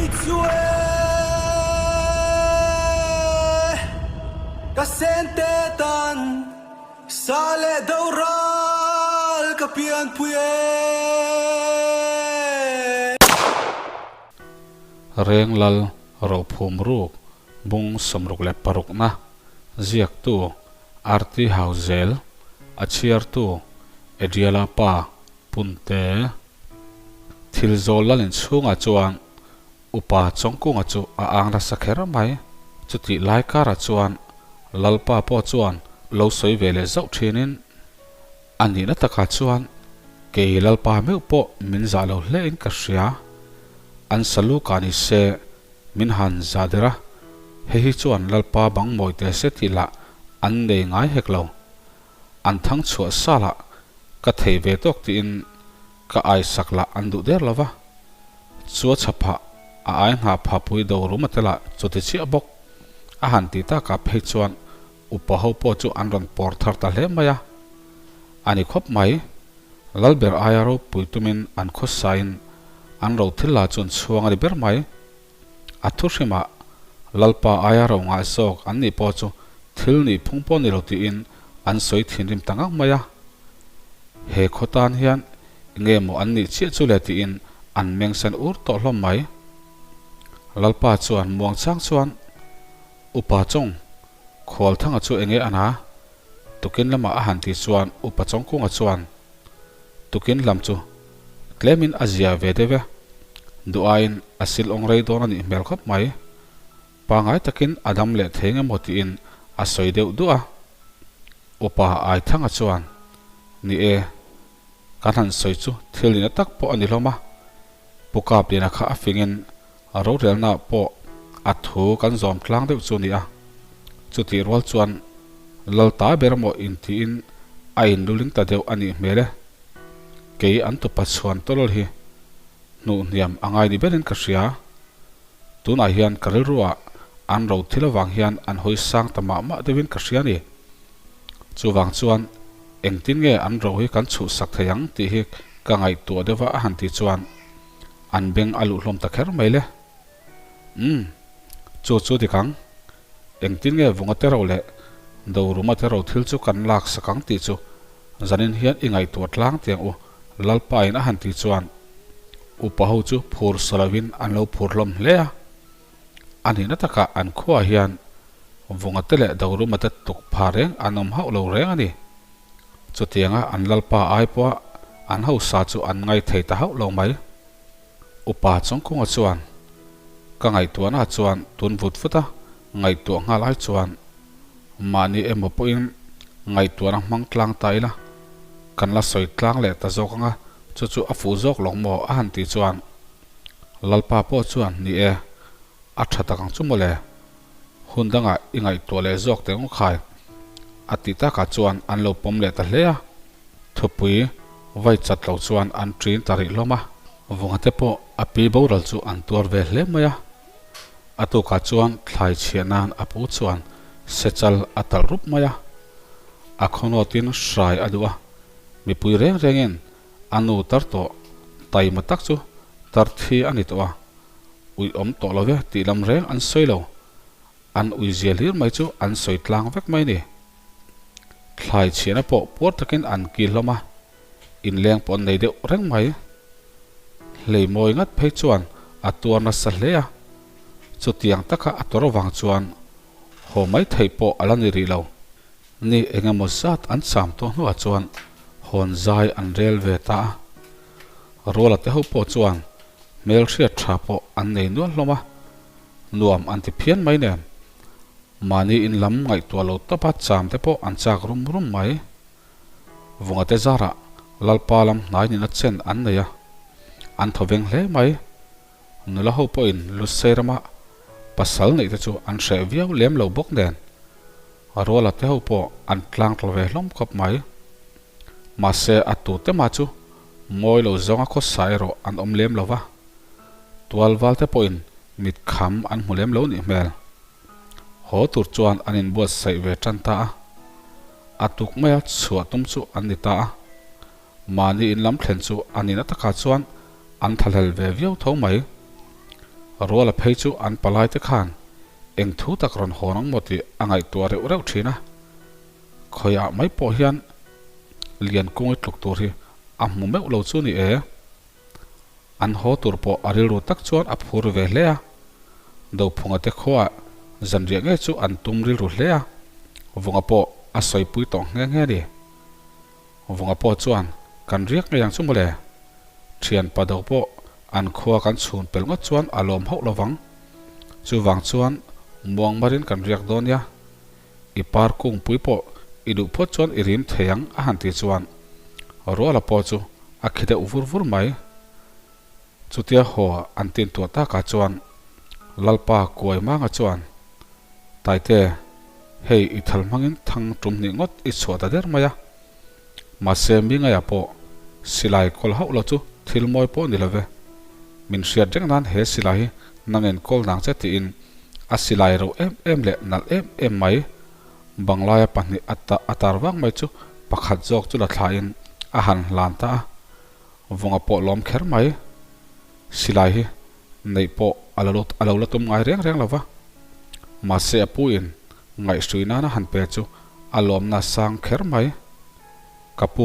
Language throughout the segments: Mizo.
Kei chu e ka sente tan sa leh do ral ka pianpui e. Renglal Rophum Ruk Bung 66 na ziaktu Arti Hauzel a chhiartu Adriala pa Punte. Thil zawl lalin chhungah chuan Upa Chawngkunga chu a ang nasa kher mai. Chutih lai karah chuan Lalpa pawh chuan lo sawi ve leh zauh thinin, A nihna takah chuan kei Lalpa meuh pawh min zah lo hle in ka hria. An salu ka ni se min han zah der a, hei hi chuan Lalpa bang mawi teh se tih lah an nei ngai hek lo. An thang chhuah salah ka thei ve tawk tiin ka ai sak lah an duh der lova, chu a chhapah a ai nghah pha pui do rum a telah chuti chiah bawk a han ti takah phei chuan upa ho pawh chu an rawn pawr thar ta hle mai a. A ni khawp mai, Lalber aia ropui tumin an khawsain an ro thil lah chu an chhuang a ni ber mai. A thu hrimah Lalpa aia ro ngah zawk an nih pawh chu thil nih phung pawh ni lo tiin an sawi thinrim ta ngang mai a. He khaw tan hian nge maw an nih chiah chu le tiin an meng sen ur tawh hlawm mai. Lalpa chuan muang chang chuan Upa Chawng, Khualthanga chu enge a na? Tukin lamah a han tih chuan Upa Chawngkunga chuan Tukin lam chu tlemin a zia ve deuh e. Duh aiin a sil awng rei dawn a nih hmel khawp mai. Pangai takin a dam leh thei nge maw tiin a sawi deuh duah a. Upa Aithanga chuan, Ni e, kan han sawi chu thil nihna tak pawh a ni hlawm a. Pu Kapliana kha a fingin rorelna pawh a thu kan zawm tlang deuh chu a ni a. Chutih rual chuan Lalta ber maw intiin a inluling ta deuh a nih hmel e. Kei an tupa chhuan tawlh hi hnuh hniam a ngai ni berin ka hria. Tunah hian ka rilruah an ro thil avang hian an hawi sang ta mah mah deuhin ka hria a ni. Chuvang chuan engtin nge an ro hi kan chhuhsak thei ang tih hi ka ngaihtuah deuh a a han tih chuan an beng a luh hlawm ta kher mai le. Umm, chu chu dik ang. Engtin nge vunga te ro leh Doruma te ro thil chu kan lak sak ang tih chu zanin hian i ngaihtuah tlang tiang u Lalpa in a han tih chuan upa ho chu phur sa lovin an lo phur hlawm hle a. A nihna takah an khuaah hian vunga te leh Doruma te tuk pha reng an awm hauh lo reng a ni. Chutianga an Lalpa ai pawha an hausa chu an ngaithei ta hauh lo mai. Upa Chawngkunga chuan, Ka ngaihtuahna chuan tun vut vut a, ngaihtuah nghal ai chuan mahni emaw pawhin ngaihtuahna hmang tlang ta ila, kan la sawi tlang leh ta zawk anga chu chu a fuh zawk lawng maw a han tih chuan Lalpa pawh chuan, Ni e, a tha tak ang chu mawle, hun dangah i ngaihtuah leh zawk teh ngawk khai a tih takah chuan an lo pawm leh ta hle a. Thupui vai chat lo chuan an ṭin ta rih hlawm a, vunga te pawh a pi boral chu an tuar ve hle mai a. A tukah chuan thlai chhiah nan a pu chuan sechal a talh rup mai a. A khawnawtin hrai a duh a, mipui reng rengin a nu tar tawh taima tak chu tar thi a ni tawh a, ui awm tawh lo ve tih lam reng an sawi lo. An ui zia hlir mai chu an sawi tlang vek mai ni. Thlai chhiahna pawh puar takin an kil hlawm a, inleng pawh an nei deuh reng mai. Hlei mawi ngat phei chuan a tuar nasa hle a, chutiang taka a tuar avang chuan haw mai theih pawh a la ni rih lo. Ni eng emaw zat an cham tawh hnuah chuan hawn zai an rel ve ta a. Ruala te ho pawh chuan hmelhriat tha pawh an nei nual hlawm a, nuam an ti phian mai nen. Mahni in lam ngaihtuah lo tawpa cham te pawh an chak rum rum mai. Vunga te zarah Lalpa lam hnai nina chen an nei a, an thaw veng hle mai. Nula ho pawhin Lusei rama pasal neih te chu an hreh viau lem lo bawk nen, Ruala te ho pawh an tlang tla ve hlawm khawp mai. Mahse a tu te mah chu mawi lo zawnga khawsa erawh an awm lem lo va, tualval te pawhin mit kham an hmu lem lo nih hmel. Haw tur chuan an inbuatsaih ve tan ta a, a tuk maia chhuah tum chu an ni ta a. Mahni in lam thlen chu a nihna takah chuan an thlahlel ve viau tho mai. Ruala phei chu an palai te khan eng thu tak rawn hawn ang maw tih a ngaihtuah reuh reuh thin a. Khawiah mai pawh hian Liankungi tluk tur hi a hmu meuh lo chu ni e. An haw tur pawh a rilru tak chuan a phur ve hle a. Dophunga te khuaah zanriah ngei chu an tum rilru hle a, Vunga pawh a sawipui tawh nghe nghe a ni. Vunga pawh chuan kan riak ngei ang chu mawle. Thian pa do pawh an khua kan chhun pel ngawt chuan a lawm hauh lovang. Chuvang chuan muang marin kan riak dawn nia. I par kungpui pawh i duh phawt chuan i rim thei ang a han ti chuan Ruala pawh chu a khi deuh vur vur mai. Chutia haw an tin tuah takah chuan Lalpa kuai manga chuan Taite, hei i thal hmangin thang tum hnih ngawt i chhuah ta der mai a. Mahse mi ngaiah pawh silai kawl hauh lo chu thil mawi pawh ni love. Min hriat reng nan he silai hi nangin kawl nang che tiin a silai ro em em leh nalh em em mai banglaia pahnih a tar vang mai chu pakhat zawk chu la thlain a han hlan ta a. Vunga pawh lawm kher mai. Silai hi neih pawh a lo a lo la tum ngai reng reng lo va. Mahse a pu in ngaihhrui nana han pe chu a lawmna sang kher mai. Ka pu,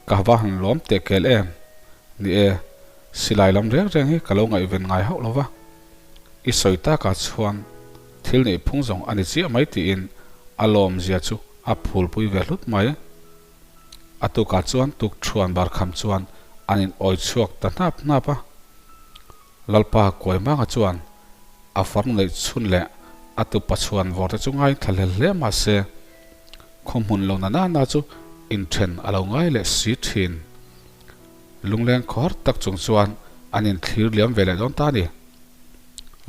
ka va han lawm teh kel em? Ni e, silai lam reng reng hi ka lo ngaihven ngai hauh lo va. I sawi takah chuan thil neih phung zawng a ni chiah mai tiin a lawmzia chu a phulpui ve hlut mai. A tukah chuan tukṭhuan barkham chuan an in awi chhuak ta hnap hnap a. Lalpa Kuaimanga chuan a farnu neih chhun leh a tupa chhuan vawr te chu ngai thla hlel hle mah se, khaw hmun lo na nana chu inthen a lo ngai leh si thin. Lungleng khawhar tak chung chuan an inthlir liam ve leh dawn ta a ni.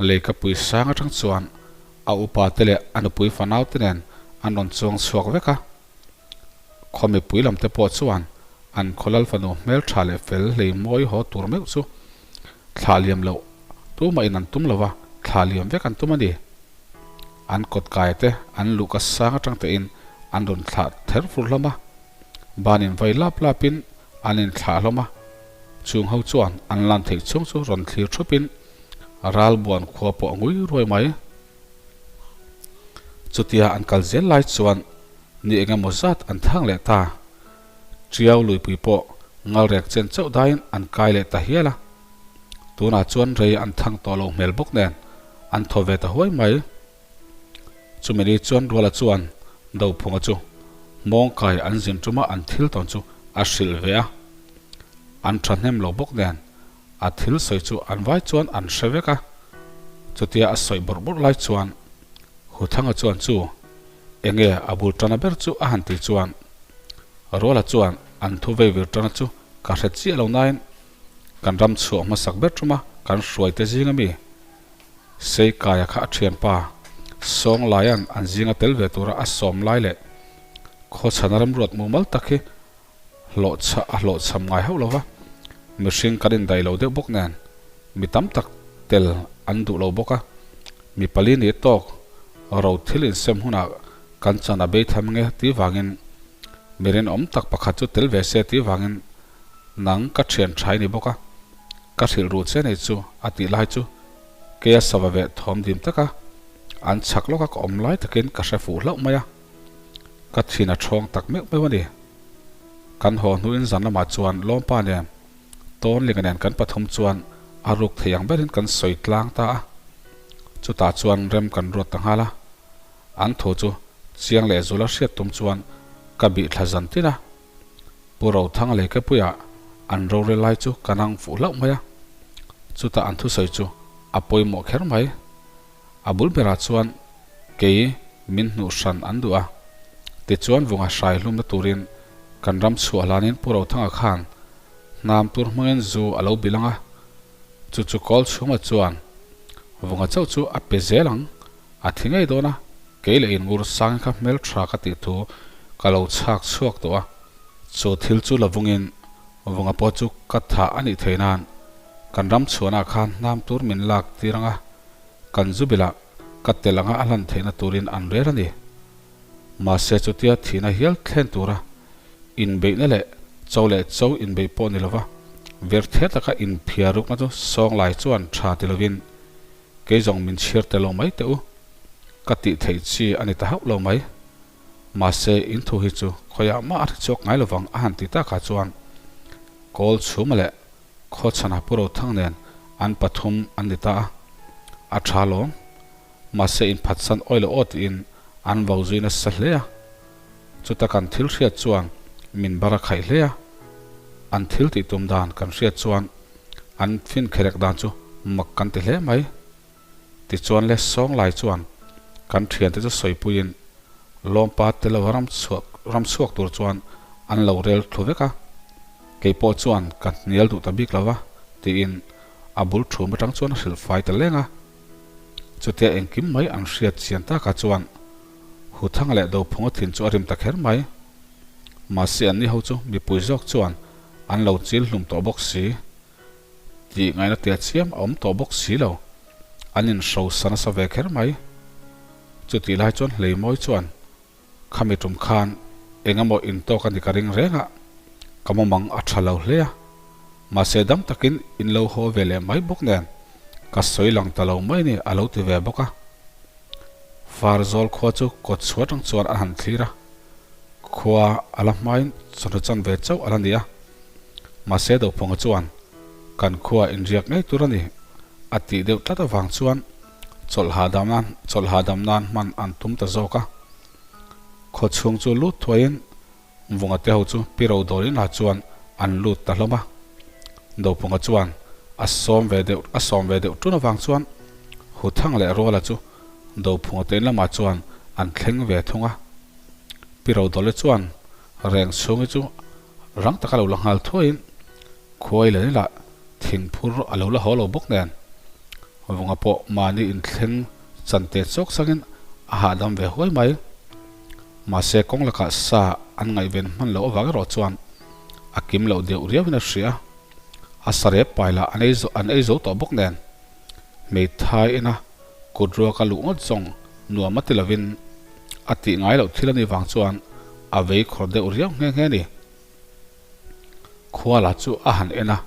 Leikapui sang atang chuan a upa te leh a nupui fanau te nen an rawn chuang chhuak vek a. Khaw mipui lam te pawh chuan an khaw lal fanu hmel tha leh fel hlei mawi haw tur meuh chu thlah liam loh tumah in an tum lo va, thlah liam vek an tum a ni. An kawt kai te an luhka sang atang te in an rawn thlah ther fur hlawm a, ban in vai lap lap in an in thlah hlawm a, chung ho chuan an lan theih chhung chu rawn thlir thup in ralbuan khua pawh a ngui ruai mai. Chutia an kal zel lai chuan ni eng emaw zat an thang leh ta. Tiau luipui pawh ngalrek chen chauh daiin an kai leh ta hial a. Tunah chuan rei an thang tawh lo hmel bawk nen an thaw ve ta huai mai. Chumi ni chuan Ruala chuan Dophunga chu mawngkai an zin tuma an thil tawn chu a hrilh ve a. An thahnem lo bawk nen A thil sawi chu an vai chuan an hre vek a, chutia a sawi bawrh bawrh lai chuan Huthanga chuan chu enge a bul tana ber chu a han ti chuan Ruala chuan an thu vei vir tana chu ka hre chiah lo nain kan ram chhuah hmasak ber tuma kan hruai te zing ami Seikaia kha a thianpa Sawnglaia'n an zinga tel ve tura a sawm lai leh khawchhana ramruat mumal tak hi hlawhchhah a hlawhchham ngai hauh lo va, mihring kan indaih lo deuh bawk nen mi tam tak tel an duh lo bawk a, mi pali ni tawk ro thil insem hunah kan chan a bei tham nge tih vangin mi rinawm tak pakhat chu tel ve se tih vangin nang ka thian tha i ni bawk a, ka hrilh ruh che nei chu a tih lai chu keia sava veh thawm dim taka an chhak lawka ka awm lai takin ka hre fuh hlauh mai a. Ka thin a thawng tak meuh meuh a ni. Kan haw hnuin zan lamah chuan Lawmpa nen Tawnlinga nen kan pathum chuan a ruk thei ang berin kan sawi tlang ta a. Chutah chuan rem kan ruat ta nghal a. An thu chu chiang leh zula hriat tum chuan ka bih thla zan tin a. Pu Rothanga leh Kepuia an rorel lai chu ka nang fuh hlauh mai a. Chutah an thusawi chu a pawimawh kher mai. A bul berah chuan kei min hnuh hran an duh a. Tichuan vunga hrai hlumna turin kan ram chhuah hlanin Pu Rothanga khan hnam tur hmangin zu a lo bilang a. Chu chu kawl chhunga chuan vunga chauh chu a pe zel ang, a thi ngei dawn a, kei leh in ngur sangin kha hmel tha ka tih thu ka lo chhak chhuak tawh a. Chu thil chu la vungin vunga pawh chu ka thah a nih theih nan kan ram chhuahna khan hnam tur min lak tir ang a, kan zu bilah ka tel anga a hlan theihna turin an rel a ni. Mahse chutia thihna hial thlen tura inbeihna leh cho leh cho inbeih pawh ni lova verther taka inphiar rukna chu Sawnglai chuan tha ti lovin. Kei zawng min chhiar tel lo mai teh u. Ka tih theih chi a ni ta hauh lo mai. Mahse, in thu hi chu khawiah mah a hre chhuak ngai lovang a han ti takah chuan Kawl chhuma leh Khawchhana Pu Rothang nen an pathum an ni ta a. A tha lawm. Mahse, inphatsan awi lo aw tiin an vo zui nasa hle a. Chuta kan thil hriat chuan min bar a khaih hle a. An thil tih tum dan kan hriat chuan an finkherek dan chu mak kan ti hle mai. Tichuan le sawng lai chuan kan thiante chu sawipuiin lawmpa te lo ram chhuak ram chhuak tur chuan an lo rel thlu vek a, kei pawh chuan ka hnial duh ta bik lo va tiin a bul thum atang chuan a hrilh fai ta leng a. Chutia engkim mai an hriat chian takah chuan Huthanga leh Dophunga thin chu a rim ta kher mai. Mahse anni ho chu mipui zawk chuan an lo chil hlum tawh bawk si. Tih ngaihna tia chiam a awm tawh bawk si lo. An inhrosa nasa ve kher mai. Chutih lai chuan Hleimawi chuan, Khami tum khan eng emaw intawk a ni ka ring reng a, ka mumang a tha lo hle a. Mahse dam takin in lo haw ve leh mai bawk nen ka sawi lang ta lo mai ni a lo ti ve bawk a. Farzawl khua chu kawt chhuat ang chuan an han thlir a, khua a la hmain chawhnu chan ve chauh a la ni a. Mahse Dophunga chuan, Kan khua inriak ngei tur a ni, a tih deuh tlat avang chuan chawlhhahdam nan chawlhhahdam nan hman an tum ta zawk a. Khaw chhung chu lut thuaiin Vunga te ho chu Pi Rodawlin lah chuan an lut ta hlawm a. Dophunga chuan a sawm ve deuh a sawm ve deuh tun avang chuan Huthang leh Ruala chu Dophunga te in lamah chuan an thleng ve thung a. Pi Rodawli chuan reng chhungi chu Rang taka lo la nghal thuaiin khuai leh lah thingphur a lo la haw lo bawk nen Vunga pawh mahni inthleng chan te chawk sangin a hahdam ve huai mai. Mahse kawng lakah sa an ngaihven hman loh avang erawh chuan a kim loh deuh riauin a hria. A sarep pai lah an ei an ei zo tawh bawk nen hmeithai ina kut ruaka luh ngawt zawng nuam a ti lovin a tih ngai loh thil a nih vang chuan a vei khawr deuh riau nghe nghe a ni. Khuala chu a han en a,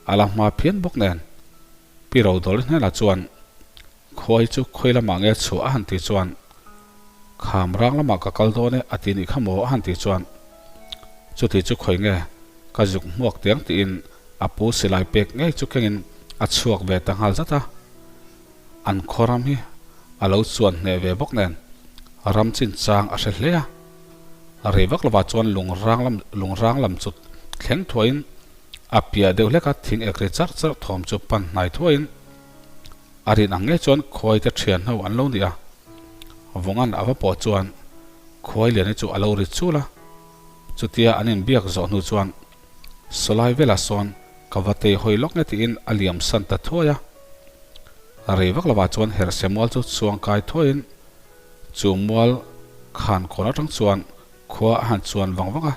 a la hma phian bawk nen. Pi Rodawli hnenah chuan, Khua hi chu khawi lamah nge chhuah a han ti chuan, Kham rang lamah ka kal dawn e a ti nih kha maw a han ti chuan, Chuti chu khawi nge ka zuk hmuak tiang tiin a pu silai pek ngei chu kengin a chhuak ve ta nghal zat a. An khaw ram hi a lo chuan hneh ve bawk nen ram chinchang a hre hle a. Rei vak lovah chuan lungrang lam lungrang lam chu thleng thuaiin a piah deuh hlek a, thing ek ri charh charh thawm chu pan hnai thuaiin a rin ang ngei chuan khuai te thian ho an lo ni a. Vungan a va pawh chuan khuai lian hi chu a lo ri chul a, chutia an inbiak zawh hnu chuan Sawlai velah sawn ka va tei hawi lawk nge tiin a liam san ta thuai a. Rei vak lovah chuan herhse mual chu chuang kai thuaiin chu mual khan kawn atang chuan khua a han chuan vang vang a,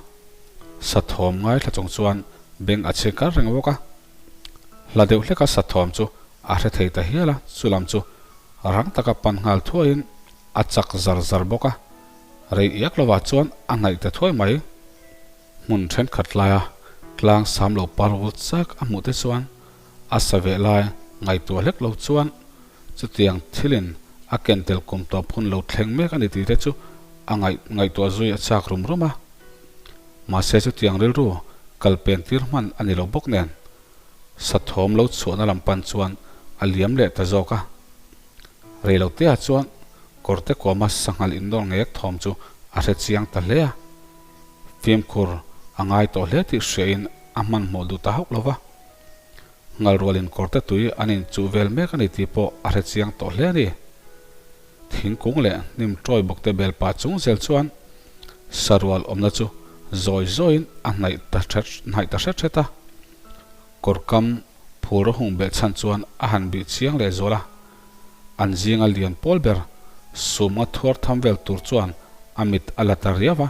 sathawm ngaithla chung chuan beng a chhe kar reng bawk a. Hla deuh hleka sathawm chu a hre thei ta hial a, chulam chu rang taka pan nghal thuaiin a chak zar zar bawk a, rei iak lovah chuan a hnaih ta thuai mai. Hmun thenkhat laia tlang sam lo par vut chak a hmuh te chuan a sa ve lai ngaihtuah hlek lo chuan chutiang thilin a ken tel kum tawp hun lo thleng mek a ni tih te chu a ngaih ngaihtuah zui a chak rum rum a. Mahse chutiang rilru kal pen tir hman a ni lo bawk nen sathawm lo chhuahna lam pan chuan a liam leh ta zawk a. Reiloteah chuan kawrte kuama sanghal indawr ngek thawm chu a hre chiang ta hle a. Fimkhur a ngai tawh hle tih hriain a hmanhmawh duh ta hauh lo va. Ngalrualin kawrte tui an inchuh vel mek a ni tih pawh a hre chiang tawh hle a ni. Thingkung leh hnim tawi bawkte bel pah chung zel chuan sarual awmna chu zawi zawiin a hnaih ta hnaih ta hret hret a. Kawrkam phur a hung beh chhan chuan a han bih chiang leh zual a. An zinga lian pawl ber sumnga thuar tham vel tur chuan a mit a la ta riau a.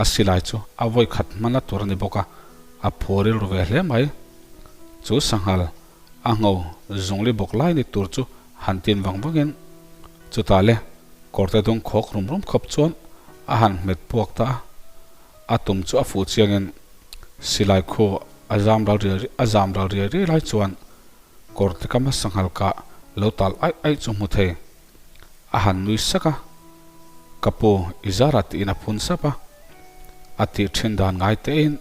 A silai chu a vawi khat hmanna tur a ni bawk a, a phu rilru ve hle mai. Chu sanghal a ngho zungli bawk lai ni tur chu han tin vang vangin chutah le kawrte dung khawk rum rum khawp chuan a han hmet puak ta a. A tum chu a fuh chiangin silai khu a zam ral riai a zam ral riai riai lai chuan Kawrte ka hmasa nghal kah lo tal aih aih chu hmu thei. A han nui sak a, Ka pu, i zara tiin a phun sap a. A tih thin dan ngai tein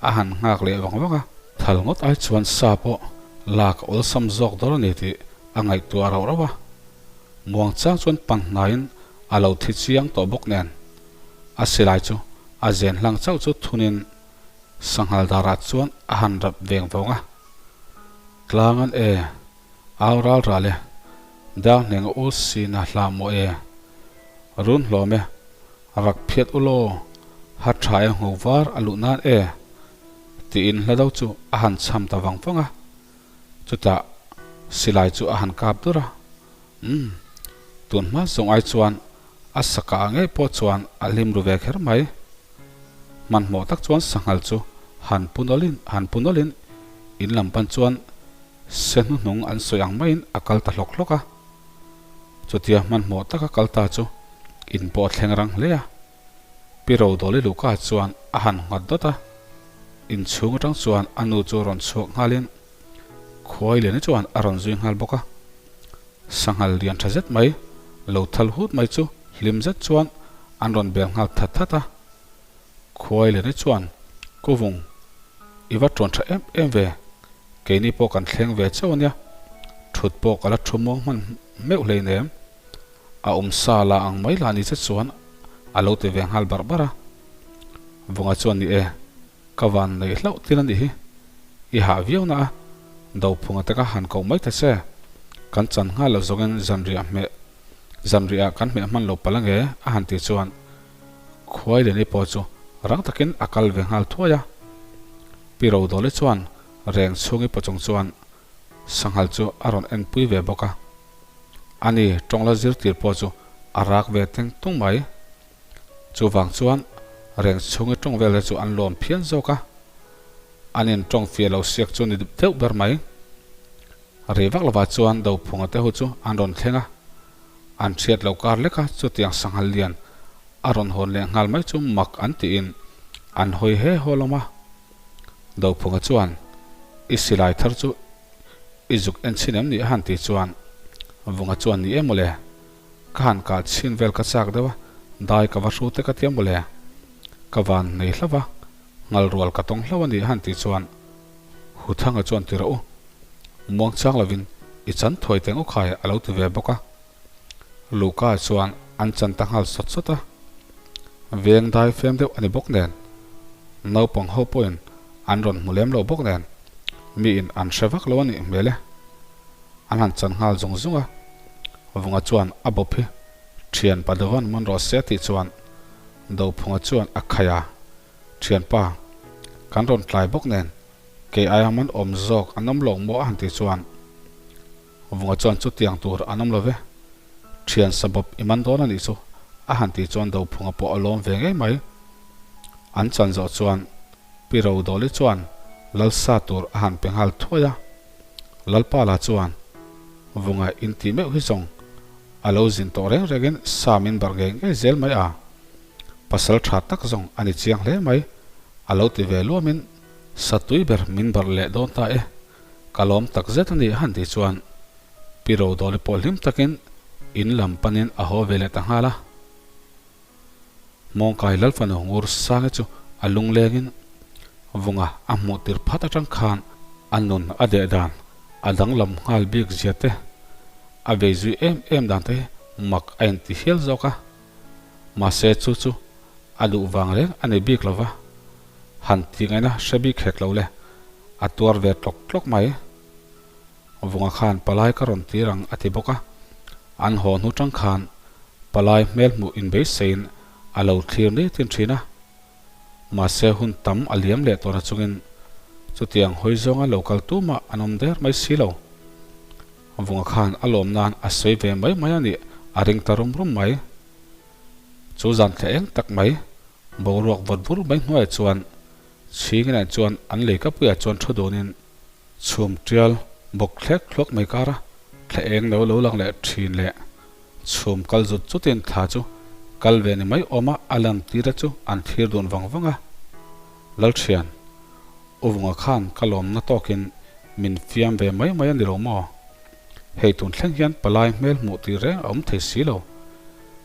a han nghak leh vang vang a. Thal ngawt ai chuan sa pawh lak a awlsam zawk dawn a ni tih a ngaihtuah rauh rauh a. Muang chang chuan pan hnaiin a lo thi chiang tawh bawk nen a silai chu a zen hlang chauh chu thunin sanghal darah chuan a han rap veng vawng a. Tlang an e, au ral ral e, dang hneng a ul si na hlah maw e, run hlawm e, rak phiat u law, ha tha e ngho var a luh nan e, tiin hla do chu a han cham ta vang vang a. Chutah silai chu a han kap dur a, Umm, tun hma zawng ai chuan a saka ah ngei pawh chuan a hlim ru ve kher mai. Hmanhmawh tak chuan sanghal chu han pu nawlhin han pu nawlhin in lam pan chuan se hnuhnung an sawi ang maiin a kal ta hlawk hlawk a. Chutia hmanhmawh taka kal ta chu in pawh a thleng rang hle a. Pi Rodawli Luka chuan a han nghat dawt a, inchhung atang chuan a nu chu rawn chhuak nghalin Khuai liani chuan a rawn zui nghal bawk a. Sanghal lian tha zet mai, lo thal hut mai chu hlim zet chuan an rawn bel nghal that that a. Khuai liani chuan, Kuvung, i va tuan tha em em ve, keini pawh kan thleng ve chauh ania, thut pawh ka la thu muang hman meuh hleinem. A awm sa la ang mai lah ni che chuan a lo ti ve nghal barh barh a. Vunga chuan ni e, ka van neih hlauh tir a nih hi. I hah viau na a, Dophunga te ka han koh mai ta che. Kan chan nghal lo zawngin zanriah hmeh zanriah kan hmeh hman lo palh ange a han ti chuan Khuaileni pawh chu rang takin a kal ve nghal thuai a. Pi Rodawli chuan reng chhungi pawchung chuan Sanghal chu a rawn enpui ve bawk a. Ani tawngla zirtir pawh chu a rak ve teng tung mai. Chuvang chuan reng chhungi tawng vel te chu an lawm phian zawk a. An in tawng fiah lo siak chu ni deuh ber mai. Rei vak lovah chuan Dophunga te ho chu an rawn thleng a. An hriat lo kar lek a chutiang sanghal lian a rawn hawn leh nghal mai chu mak an tiin an hawi he haw lawm a. Dophunga chuan I silai thar chu i zuk en chhin em ni a han ti chuan Vunga chuan ni em mawle, ka han kah chhin vel ka chak deuh a, dai ka va hru te ka tia mawle, ka van nei hlauh a, ngal rual ka tawng hlauh a ni a han ti chuan Huthanga chuan ti rawh u, muang chang lovin i chan thuai teng u khai a lo ti ve bawk a. Luhka chuan an chan ta nghal sawt sawt a, veng dai fem deuh a ni bawk nen, naupang ho pawhin an rawn hmu lem lo bawk nen, miin an hre vak lo a nih hmel e. An han chan nghal zung zung a, Vunga chuan a bawp hi thian pa Dovan man rawh se tih chuan Dophunga chuan a khai a, Thianpa, kan rawn tlai bawk nen, kei aia man awm zawk an awm lo maw a han tih chuan Vunga chuan chutiang tur an awm lo ve. Thian sabawp i man dawn a nih chu a han tih chuan Dophunga pawh a lawm ve ngei mai. An chan zawh chuan Pi Rodawli chuan Lalsa tur a han pe nghal thuai a. Lalpa la chuan Vunga intih meuh hi zawng a lo zin tawh reng rengin sa min barh ngei ngei zel mai a. Pasal tha tak zawng a ni chiang hle mai a lo ti ve luamin sa tui ber min barh leh dawn ta e. Ka lawm tak zet a ni a han tih chuan Pi Rodawli pawh hlim takin in lam panin a haw ve leh ta nghal a. Mawngkai Lalfanu ngur sange chu a lunglengin Vunga a hmuh tir phat atang khan a nun a deh dan a danglam nghal bik zia te, a vei zui em em dan te hi mak a inti hial zawk a. Mahse chu chu a duh vang reng a ni bik lova, han tih ngaihna hre bik hek lo le, a tuar ve tlawk tlawk mai. Vunga khan palai ka rawn tir ang a ti bawk a, an haw hnu tang khan palai hmel hmuh inbeiseiin a lo thlir nitin thin a. Mahse hun tam a liam leh tawh na chungin chutiang hawi zawnga lo kal tumah an awm der mai si lo. Vunga khan a lawm nan a sawi ve mai mai a nih a ring ta rum rum mai. Chu zan thla eng tak mai boruak vawt vur mai hnuaiah chuan Chhinginah chuan an leikapuiah chuan thu dunin Chhum tial bawk thlek thlawk mai kar a, thla eng lo lo lang leh thin leh chhum kal zut zutin thla chu kal ve ni mai awm a, a lang tir a chu an thlir dun vang vang a. Lalthian, U Vunga khan ka lawmna tawkin min fiam ve mai mai a ni lo maw? Hei tun thleng hian palai hmel hmuh tih reng a awm thei si lo.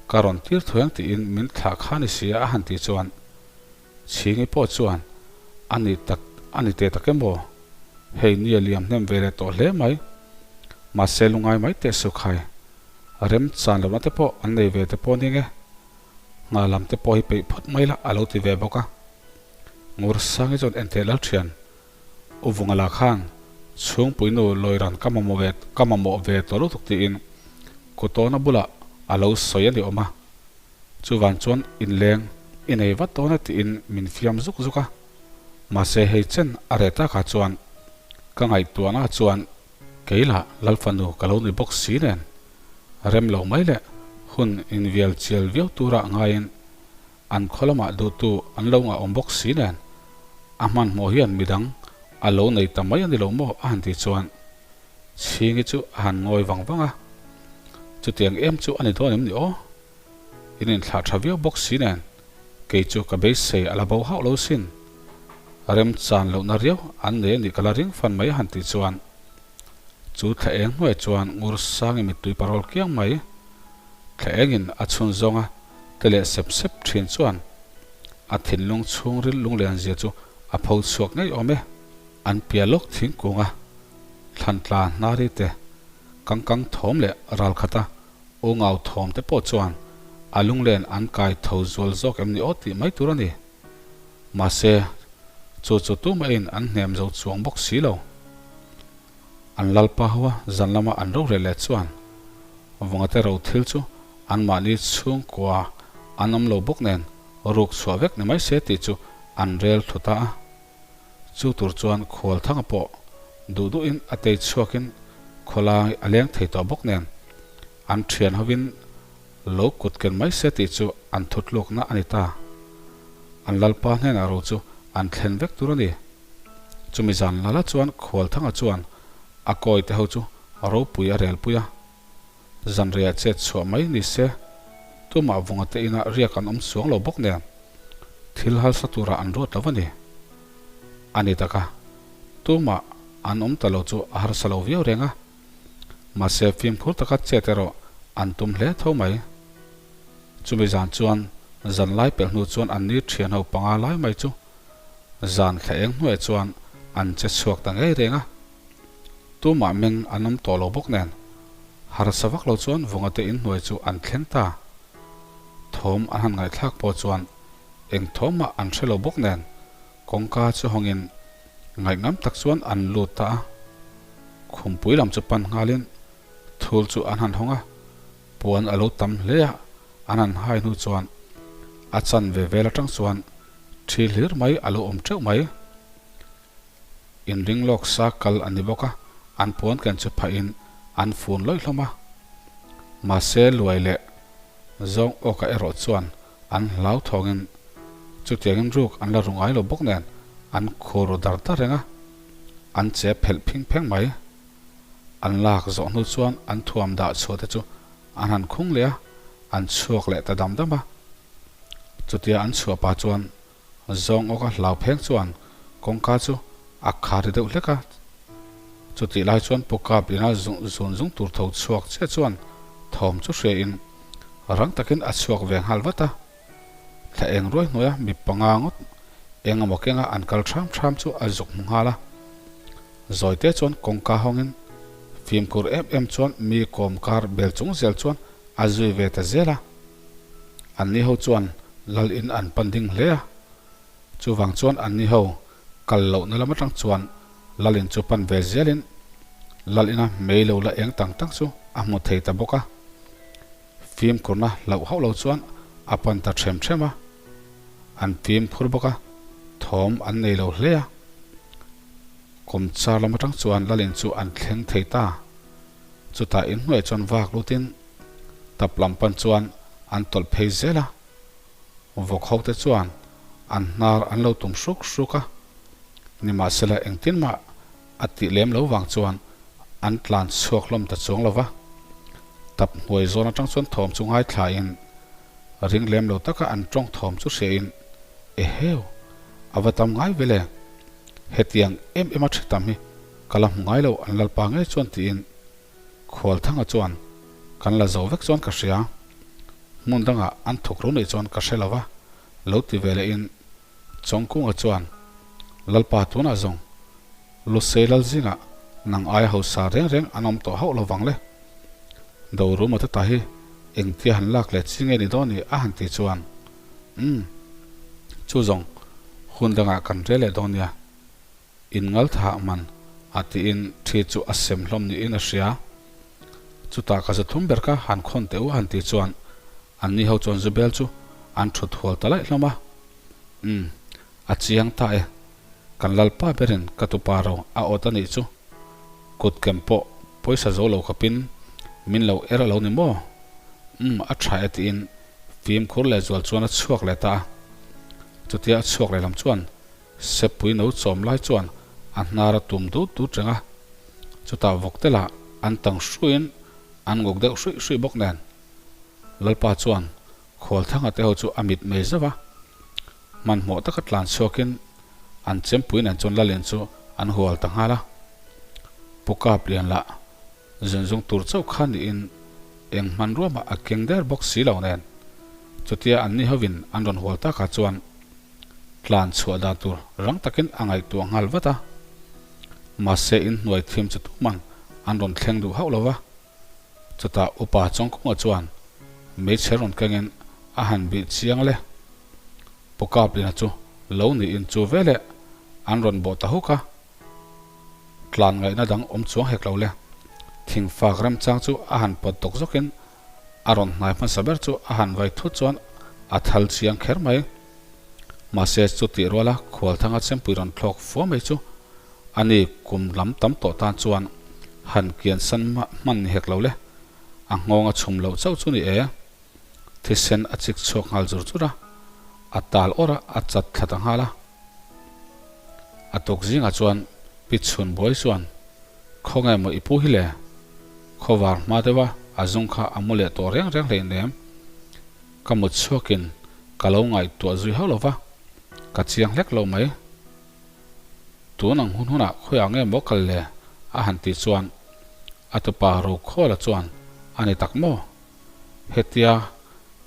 Ka rawn tir thuai ang tiin min thlah kha ni sia a han tih chuan Chhingi pawh chuan a ni tak a ni teh tak em aw? Hei nia liam hnem ve leh tawh hle mai. Mahse lungai mai teh su khai. Rem chan lohna te pawh an nei ve te pawh ning e. Nghah lam te pawh hi peih phawt mai la a lo ti ve bawk a. Ngursangi chuan enteh lal thian U Vungala khan chhungpuinu lawiran ka mamawh ve ka mamawh ve tawh lutuk tiin Kutawna bulah a lo sawi a ni awm a. Chuvan chuan inleng i nei vat dawn e tiin min fiam zuk zuk a. Mahse hei chen a reh takah chuan ka ngaihtuahna chuan kei lah Lalfanu ka lo ni bawk si nen rem lo mai leh hun invial chial viau turah ngaiin An khaw lamah duhtu an lo ngah awm bawk si nen, a hmanhmawh hian midang a lo nei ta mai a ni lo maw a han tih chuan Chhingi chu a han ngawi vang vang a, chutiang em chu a ni dawn em ni aw? In inthlah tha viau bawk si nen, kei chu ka beisei a la bo hauh lo sin. Remchan lohna riau an nei a nih ka la ring fan mai a han tih chuan chu thla eng hnuai chuan Ngursangi mittui parawl kiang mai thla engin a chhun zawng a, te leh sep sep thin chuan a thinlung chhungril lunglen zia chu a pho chhuak ngei awm e. An piah lawk thingkunga thlantla hnari te, kangkang thawm leh ralkhata ungau thawm te pawh chuan a lunglen an kai tho zual zawk em ni aw tih mai tur a ni. Mahse, chu chu tumahin an hnem zo chuang bawk si lo. An lalpa hoa zan lama an rorel leh chuan Vungate ro thil chu anmahni chhungkua an awm lo bawk nen ruk chhuah vek ni mai se tih chu an rel thlu ta a. Chu tur chuan Khualthanga pawh duh duhin a tei chhuakin khawlai a leng thei tawh bawk nen an thian hovin lo kut ken mai se tih chu an thutlukna a ni ta. An lalpa hnenah ro chu an thlen vek tur a ni. Chumi zan lala chuan Khualthanga chuan a kawi te ho chu ropui a relpui a, zanriah chet chhuah mai ni se, tumah vunga te inah riak an awm chuang lo bawk nen thil harsa turah an ruat lo a ni. A ni tak a, tumah an awm ta lo chu a harsa lo viau reng a, mahse fimkhur taka chet erawh an tum hle tho mai. Chumi zan chuan zanlai pelh hnu chuan an ni thian ho panga lai mai chu Zan thla eng hnuaiah chuan an che chhuak ta ngei reng a, tumah meng an awm tawh lo bawk nen harsa vak lo chuan vunga te inhnuai chu an thleng ta. Thawm an han ngaihthlak pawh chuan eng thawm mah an hre lo bawk nen kawngka chu hawngin ngaihngam tak chuan an lut ta a. Khumpui lam chu pan nghalin thul chu an han hawng a, puan a lo tam hle a, an han hai hnu chuan a chanve vel atang chuan Thi hlir mai a lo awm teuh mai. Inring lawk sa kal a ni bawk a, an puan ken chu phahin an fun lawih hlawm a. Mahse luai leh zawng awka erawh chuan an hlau thawngin chutiangin ruk an la ru ngai lo bawk nen an khur ru dar dar reng a, an che phelh phing pheng mai. An lak zawh hnu chuan an thuam dah chhuah te chu an han khung leh a, an chhuak leh ta dam dam a. Chutia an chhuah pah chuan zawng awka hlau pheng chuan kawngka chu a khar ri deuh hlek a. Chutih lai chuan Pu Kap ina zun zung tur tho chhuak chiah chuan thawm chu hria in rang takin a chhuak ve nghal vat a. Thla eng ruai hnuaia mi panga ngawt eng emaw kenga an kal thram thram chu a zuk hmu nghal a. Zawite chuan kawngka hawngin fimkhur em em chuan mi kawm kar bel chung zel chuan a zui ve ta zel a. Anni ho chuan lal in an pan ding hle a, chuvang chuan anni ho kal lohna lam atang chuan lal in chu pan ve zelin lal ina mei lo la eng tang tang chu a hmu thei ta bawk a. Fimkhurna hlauh hauh lo chuan a pan ta ṭhem ṭhem a, an fimkhur bawk a, thawm an nei lo hle a. Kawmchar lam atang chuan lal in chu an thleng thei ta. Chutah inhnuaiah chuan vak lutin tap lam pan chuan an tawlh phei zel a, vawk ho te chuan an hnar an lo tum hruk hruk a, nimahsela engtin mah a tih lem lo vang chuan an tlan chhuak hlawm ta chuang lo va. Tap hnuai zawn atang chuan thawm chu ngaithlain ring lem lo taka an tawng thawm chu hriain, Eheu, a va tam ngai ve le, hetiang em em a ṭhi tam hi ka la hmu ngai lo an lalpa ngei chuan tiin. Khualthanga chuan, Kan la zo vek chuan ka hria. Hmun dangah an thuk ru nei chuan ka hre lo va, lo ti ve lehin Chawngkunga chuan, Lalpa tunah zawng Lusei lal zingah nang aia hausa reng reng an awm tawh hauh lo vang le. Doruma te ta hi engtia han lak leh chi nge ni dawn ni a han ti chuan, Umm, chu zawng hun dangah kan rel leh dawn nia. In ngalthah man a tiin thi chu a sem hlawm niin a hria. Chutah ka zu thum ber kha han khawn teh u a han ti chuan anni ho chuan Zubel chu an thut hual ta laih hlawm a. Umm, a chiang ta e. Kan Lalpa berin ka tupa ro a awt a nih chu. Kut kem pawh pawisa zo lo khawpin min lo er a lo ni maw? Umm, a tha e tiin fimkhur lehzual chuan a chhuak leh ta a. Chutia a chhuak lehlam chuan Seppui no chawm lai chuan a hnar a tum dut dut reng a, chutah vawk te lah an tang hruiin an nguk deuh hruih hruih bawk nen. Lalpa chuan Khualthanga te ho chu a mit mei zauh a, hmanhmawh taka tlan chhuakin an chempui nen chuan Lalin chu an hual ta nghal a. Pu Kaplian lah zunzung tur chauh kha niin eng hmanrua mah a keng der bawk si lo nen, chutia anni hovin an rawn hual takah chuan Tlan chhuah dan tur rang takin a ngaihtuah nghal vat a. Mahse inhnuai thim chu tuman an rawn thleng duh hauh lo va. Chutah Upa Chawngkunga chuan hmeichhe rawn kengin a han bih chiang le. Pu Kaplina chu lo niin chu veleh an rawn bawh ta huk a. Tlan ngaihna dang awm chuang hek lo le. Thingfak remchang chu a han pawt tawk zawkin A rawn hnai hmasa ber chu a han vai thut chuan a thal chiang kher mai. Mahse chutih ruala Khualthanga chempui rawn thlawk fua mai chu a ni kum lam tam tawh tan chuan han kian san hman ni hek lo le. A nghawng a chhum loh chauh chu ni e. Thisen a chik chhuak nghal zur zur a, a tal awrh a, a chat thla ta nghal a. A tuk zingah chuan Pi Chhunbuai chuan, Khawnge maw i pu hi le? Khawvar hma deuha a zung kha a mu leh tawh reng reng hleinem. Ka mut chhuakin ka lo ngaihtuah zui hauh lo va, ka chiang hlek lo mai. Tun ang hun hunah khawiah nge maw kal le? a han tih chuan a tupa Rokhawla chuan, A ni tak maw? Hetia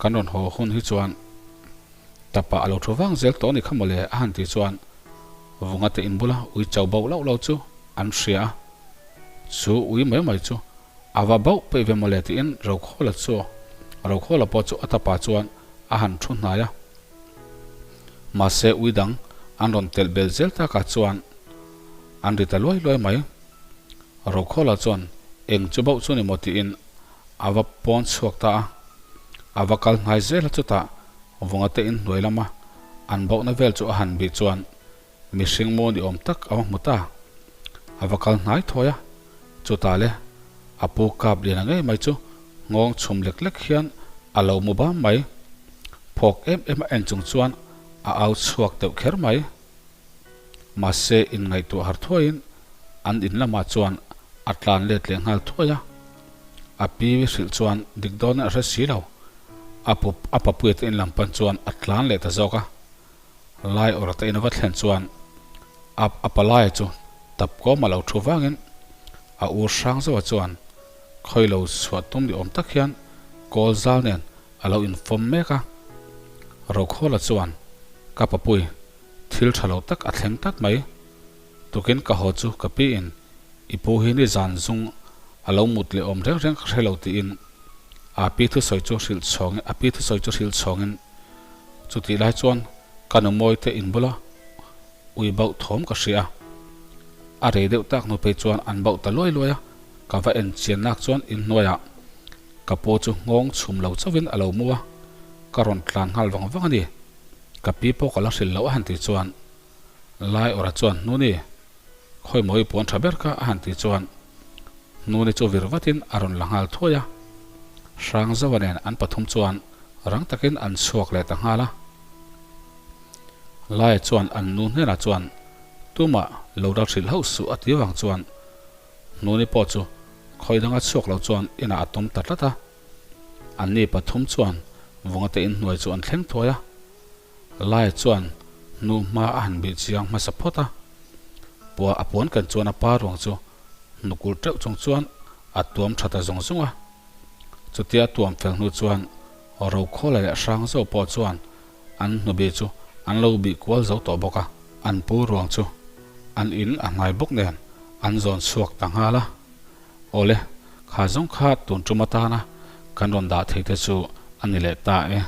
kan rawn haw hun hi chuan tapa a lo thu vang zel tawh a ni kha mawle a han tih chuan Vunga te inbula ui cho bauh loh lo chu an hria a, chu ui mai mai chu a va bauh peih ve mawle tiin Rokhawla chu Rokhawla pawh chu a tapa chuan a han thu hnai a. Mahse ui dang an rawn telh bel zel takah chuan an ri ta luai luai mai. Rokhawla chuan eng chu bauh chu ni maw tiin a va pawn chhuak ta a, a va kal hnai zel a chutah Vunga te in hnuai lama an bauhna vel chu a han bih chuan mihring maw ni awm tak a va hmu ta. A va kal hnai thawi a, chutah le a pu kap lian a ngei mai chu nghawng chhum lek lek hian a lo mu bam mai. Phawk em em a en chung chuan a au chhuak deuh kher mai. Mahse inngaihtuah har thuaiin an in lamah chuan a tlan let leh nghal thuai a. A pi hrilh chuan dik dawnin a hre si lo. A pu a papuia te in lam pan chuan a tlan leh ta zawk a. Lai awrh te in a va thlen chuan a a palaia chu tap kawm a lo thu vangin a ur hrang zauh a chuan khawi lo chhuah tum ni awm tak hian kawl zal nen a lo infawm mek a. Rokhawla chuan ka papui Thil tha lo tak a thleng tlat mai. Tukin ka haw chu ka pi in i pu hi ni zan zung a lo mut leh awm reng reng ka hre lo tiin a pi thusawi chu hrilh chhawng a pi thusawi chu hrilh chhawngin chutih lai chuan ka nu mawi te in bula ui bauh thawm ka hria a. A rei deuh tak hnu phei chuan an bauh ta luai luai a, ka va en chian nak chuan inhnuaiah ka pu chu nghawng chhum lo chauhin a lo mu a, ka rawn tlan nghal vang vang a ni. Ka pi pawh ka la hrilh loh a han tih chuan Lai awrha chuan Hnuni, khawi maw i puan tha ber kha a han tih chuan Hnuni chu vir vatin a rawn la nghal thuai a. Hrangzawa nen an pathum chuan rang takin an chhuak leh ta nghal a. Laia chuan an nu hnenah chuan tumah lo ral hrilh hauh suh a ti vang chuan Hnuni pawh chu khawi danga chhuak lo chuan inah a tum ta tlat a. Anni pathum chuan Vungate inhnuai chu an thleng thuai a, Laia chuan hnu hma a han bih chiang hmasa phawt a, pua a puan kan chuan a pa ruang chu hnukulh teuh chung chuan A tuam tha ta zung zung a. Chutia a tuam fel hnu chuan Rokhawla leh Hrangzo pawh chuan an hnubi chu an lo bih kual zo tawh bawk a. An pu ruang chu an in a hnai bawk nen an zawn chhuak ta nghal a. Awle, kha zawng kha tun tum atana kan rawn dah thei te chu a ni leh ta e.